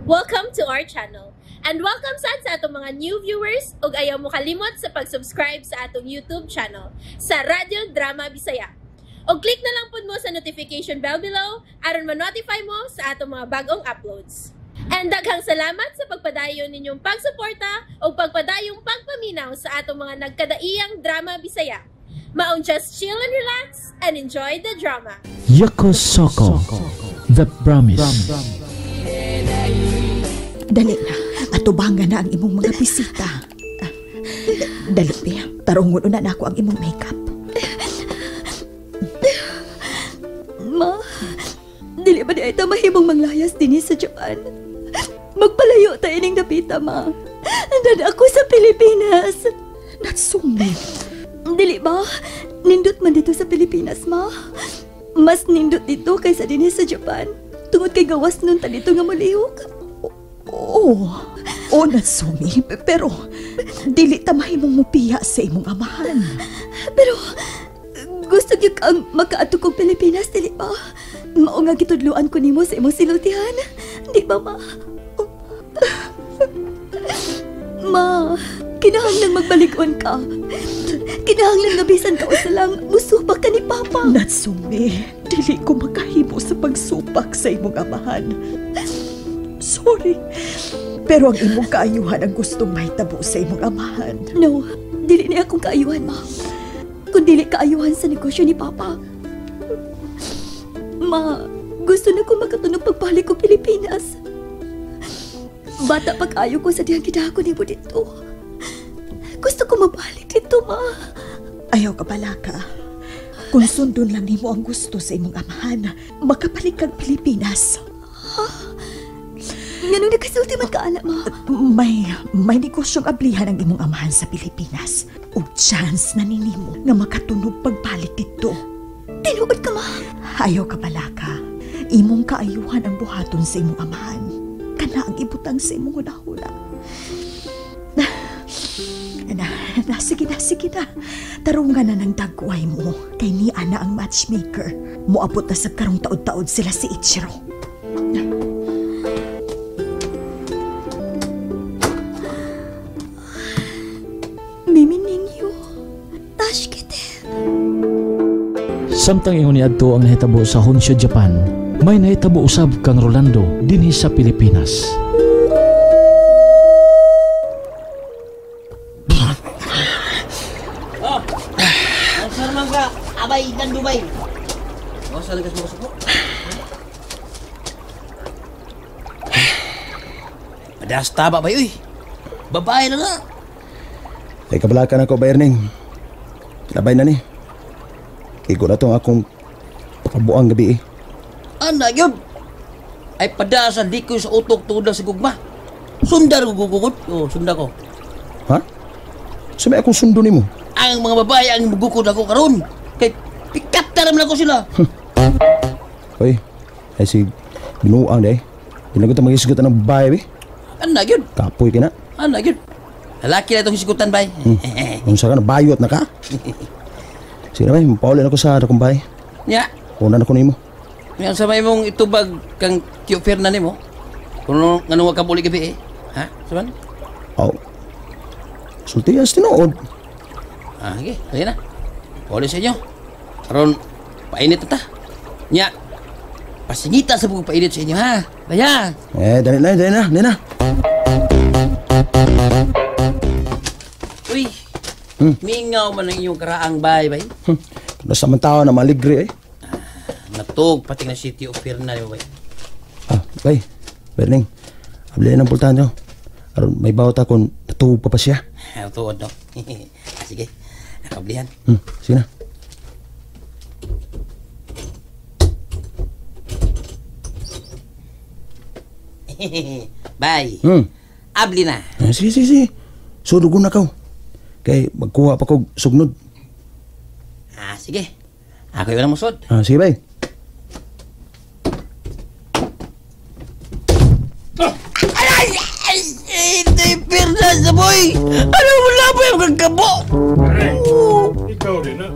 Welcome to our channel. And welcome sad sa atong mga new viewers ug ayaw mo kalimot sa pag-subscribe sa atong YouTube channel sa Radyo Drama Bisaya. Og click na lang pud mo sa notification bell below aron ma-notify mo sa atong mga bagong uploads. And daghang salamat sa pagpadayon ninyong pagsuporta ug pagpadayong pagpaminaw sa atong mga nagkadaiyang drama Bisaya. Maong just chill and relax and enjoy the drama. Yakusoko, The Promise. Dali na. Atubangan na ang imong mga bisita. Ah, dali, Pia. Tarungon una na ako ang imong makeup. Ma, dili ba di ay ta mahimong manglayas dinhi sa Japan? Magpalayo ta ining dapita, ma. Andad ako sa Pilipinas. Natsumi. Dili ba? Nindot man dito sa Pilipinas, ma. Mas nindot dito kaysa dinhi sa Japan. Tungod kay gawas nun ta dito nga molihok. Oo. Oo, Natsumi. Pero dili ta mahimong mupiya sa imong amahan. Pero gusto gyud kang makaadto kog Pilipinas, dili ba? Mao nga gitudloan ko nimo sa imong silultihan. Di ba, ma? Ma, kinahanglan magbalikon ka. Kinahanglan nga bisan ka usa lang musupak ka ni Papa. Natsumi, dili ko makahimo sa pagsupak sa imong amahan. Sorry. Pero ang imong kaayuhan ang gustong mahitabo sa imong amahan. No, dili niya akong kaayuhan, ma. Kung dili kaayuhan sa negosyo ni Papa. Ma, gusto na ko makatunog pagbalik ko Pilipinas. Bata pag ayo ko sa diyang gidako ni mo dito. Gusto ko mabalik dito, ma. Ayaw ka pala ka. Kung sundon lang nimo ang gusto sa imong amahan, makabalik kang Pilipinas. Nganong nakasulti man ka, anak, ma? May negosyong ablihan ang imong amahan sa Pilipinas. Ug chance na ninimo nga makatunog pagbalik dito. Tinuod ka, ma? Ayaw ka pala ka. Imong kaayuhan ang buhaton sa imong amahan. Kana ang ibutang sa imong hunahuna. Na, na, sige na, sige na. Tarungan na ng dagway mo. Kay ni Ana ang matchmaker. Moabot na sa karong taod-taod sila si Ichiro. Mimi ninyo. Tashkete. Samtang ingon niadto ang nahitabo sa Honshu, Japan, may nahitabo usab kang Rolando dinhi sa Pilipinas. Oh, ang sarman ka, abay dan Dubai. Oh, saan ka sumusuko? Padas taba ba, uy? Babae na nga. Ay, kabalakan ako, Bayerning. Labay na ni. Igo na itong akong pakabuang gabi eh. Ana, yun. Ay, padasan, di ko sa utok tungod sa gugma. Sundar ko gugugod. Oh, sunda ko. Ha? Sumay akong sundo ni mo. Ang mga babae ang gugukod ako karon. Kay pikat na naman ako sila. Hoy, ay si binuang day. Di na ko ito mag-isgutan ng babae eh. Ana, yun. Kapoy ka na. Ana, yun. Lalaki na itong isgutan, bay. Unsa ka na, bayot na ka? Sige na, bay. Mapaulin ako sa akong bahay. Nya. Una na ko nimo. Nya, sa may mong itubag kang Tio Fernan nimo. Kung nga ka buli gabi eh. Ha? Saban? Oo. Sultias tinuod. Ah, sige. Sige na. Paulin sa inyo. Karon, painit na ta. Nya, pasingita sa buong painit sa inyo, ha? Daya! Eh, dali na, dali na, dali na. Uy, mingaw man ang inyong karaang bay, bay. Nasa man tao na maligre, eh. Natug, pati na si Tio Fernan, bay. Ah, bay, Berning, abli na ng pultahan nyo. Aron, may bawat akong natuog pa pa siya. Natuod, no? Sige, nakablihan. Sige na. Bye. Abli na. Sige, sige, sige. Sudugon na ka. Kay magkuha pa kog sugnod. Ah, sige. Ako yung musod. Ah, sige, bay. Ay! Ay! Hindi, Fernan, boy! Ano mo na ba yung kagkabo? Ikaw rin, ha?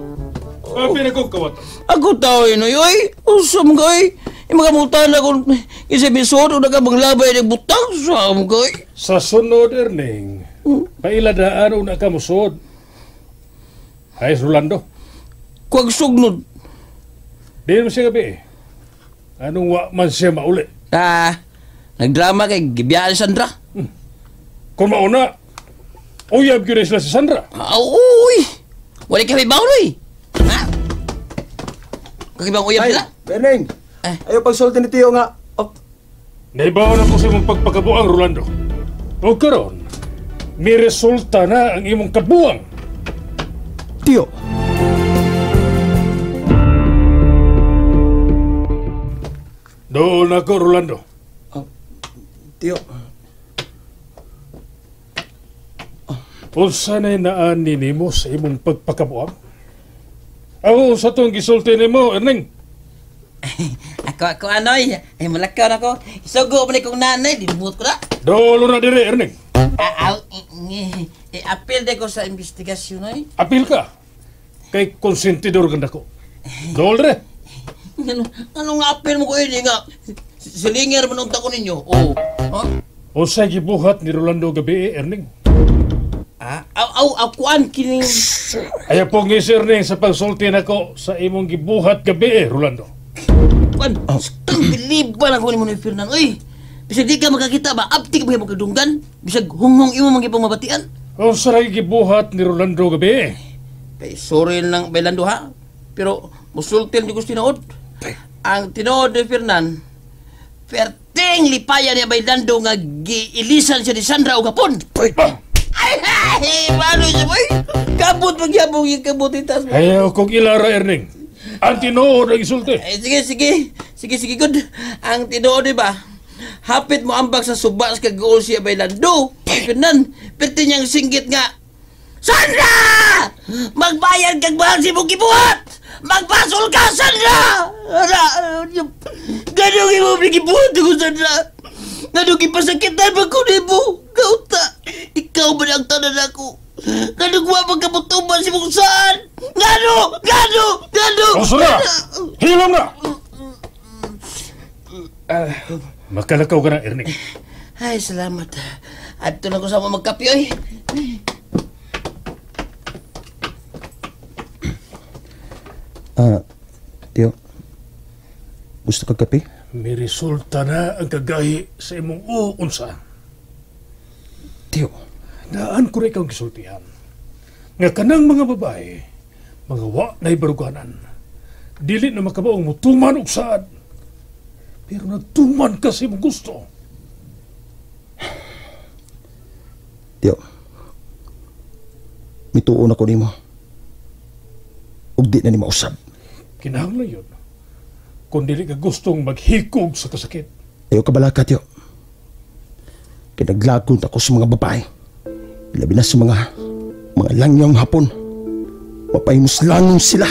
Pinagkukawat. Ako tao yun, oy! Usam ka, oy! Mga multahan na kung isibisod o nakabanglabay ng butang sa among kay. Sa sunod, Erning, pailadaan o nakamusod. Ay, Rolando. Kuwag sugnod. Di naman siya gabi eh. Anong wa man siya mauli? Ah, nagdrama kay gibiyaan Sandra. Kung mauna, uyab yun sila si Sandra. Uy! Wala kami baon, uy! Ha? Kakibang uyab sila? Erning! Ayaw pagsulti ni Tiyo nga. Oh. Naibaon ako sa imong pagpakabuang, Rolando. O karon, may resulta na ang imong kabuang. Tiyo! Doon ako, Rolando. Tiyo. Unsa na naan nimo sa imong pagpakabuang? Ako sa itong gisulti nimo, Erning. Ako anoy. Ay, malakaw na ko. Isugo pa ni kong nanay. Dinubot ko na. Dolo na dire, Erning. Apil de ko sa investigasyon, oy. Apil ka? Kay konsentidor ganda ko. Dolo re. Anong apil mo ko ini nga? Silinger man unta ko ninyo. Oo. Huh? Unsay gibuhat ni Rolando gabi, Erning? Aw, kuan kining. Ayaw pong ngisi, Erning, sa pagsulti nako sa imong gibuhat gabi, Rolando. Kuan, biliban ako ni mo ni Fernan, oy. Bisag di ka makakita ba, apti ka ba mo kadunggan? Bisag hunghong imo man gipang mabatian. Unsa ra gibuhat ni Rolando gabi? Kay sorry lang Bailando ha, pero musulti lang gusto tinuod. Ang tinuod ni Fernan, perting lipayan niya Bailando nga giilisan siya ni Sandra og hapon. Ay, ay, paano siya boy? Kabot magyabong yung kabot itas mo. Ayaw kong ilara, Erning. Ang tinuod ang isulti. Ay, sige. Sige, good. Ang tinuod, di ba? Hapit mo ambak sa suba sa kag-goal siya Bailando. Fernan, perti niyang singgit nga, Sandra! Magbayad kag mahal si mong gibuhat! Magbasol ka, Sandra! Ganong imo gibuhat ko, Sandra? Ganong ipasakitan ba ko nimo? Kauta, ikaw ba ang tanan ako? Ganong wa magkabutuman si mong saan? Gano! Gano! Gano! Uso na! Hilom na! Makalakaw ka na, Erning. Ay, salamat. Adto na ko sa mga magkape, oy. Tiyo, gusto ka kape? May resulta na ang kagahi sa imong uunsa. Tiyo. Naan ko rin ikaw gisultihan. Nga kanang mga babae, mga wa na'y baruganan. Dili na makabaong mutuman og saad. Pero nagtuman ka sa imong gusto. Tiyo, mituon ako nimo. Ug di na ni mausab. Kinahanglan yun. Kung dili ka gustong maghikog sa kasakit. Ayaw ka balaka, Tiyo. Kaya naglakod ako sa mga babae. Labi na sa mga langyong hapon. Mapahimos-langong sila.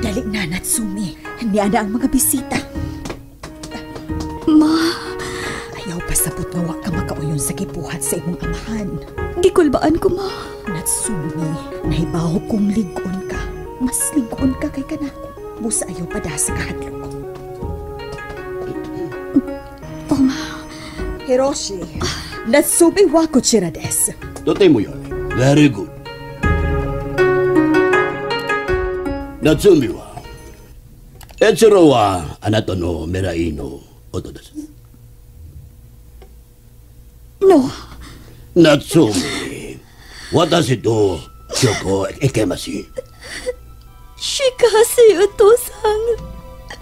Dali na, Natsumi. Niya na ang mga bisita. Ma! Ayaw pasabot nga wa ka makauyon sa gibuhat sa imong amahan. Gikulbaan ko, ma. Natsumi, nahibaw kong ligon ka. Mas ligon ka kay kanako. Busa ayaw pa da sa kahadlok. Oh, ma. Hiroshi, Natsumi wa kochira desu. Totemo yun. Very good. Natsumi wa. Etsuro wa anata no mirai no oto desu. No. Natsumi, watashi to Kyoko ikemasu. Shikasi, utosan.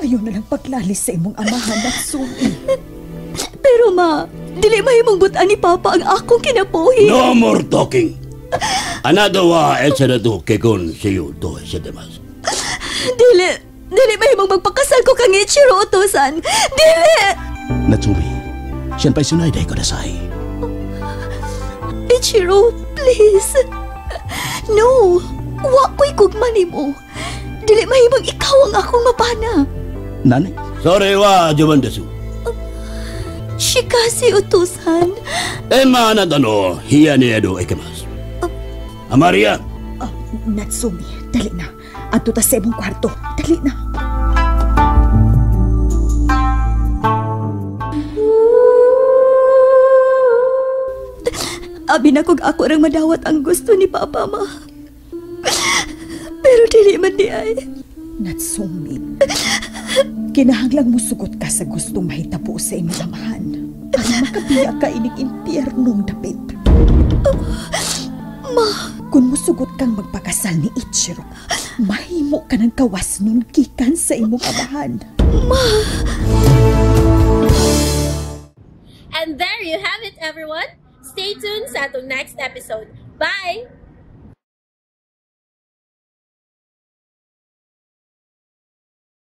Ayaw na lang paglalis sa imong amahan, Natsumi. Pero ma, dili mahimong butan ni Papa ang akong kinabuhi. No more talking. Anata wa etsuro to kekkon shiyu to shitemasu. Dili, dili mahimong magpakasal ko kang Ichiro, utosan. Dili! Natsumi, shinpai shinai de kudasai. Ichiro, please. No, wa ko'y gugma nimo. Dili mahimong ikaw ang akong mapana. Nani? Sore wa juban desu. Shikasi, utosan. Emma anata no hiya ni edo ikemasu. Amaria. Natsumi, dali na. Adto ta sa imong kwarto. Dali na. Abi na kog ako rang madawat ang gusto ni Papa, ma. Pero dili man di ay. Natsumi, kinahanglang musugot ka sa gustong mahitabo sa imong amahan. Para makabiya ka ining impyernong dapit. Ma! Kung musugot kang magpakasal ni Ichiro, mahimo ka ng kawas nun gikan sa imong amahan. Ma! And there you have it, everyone. Stay tuned sa atong next episode. Bye!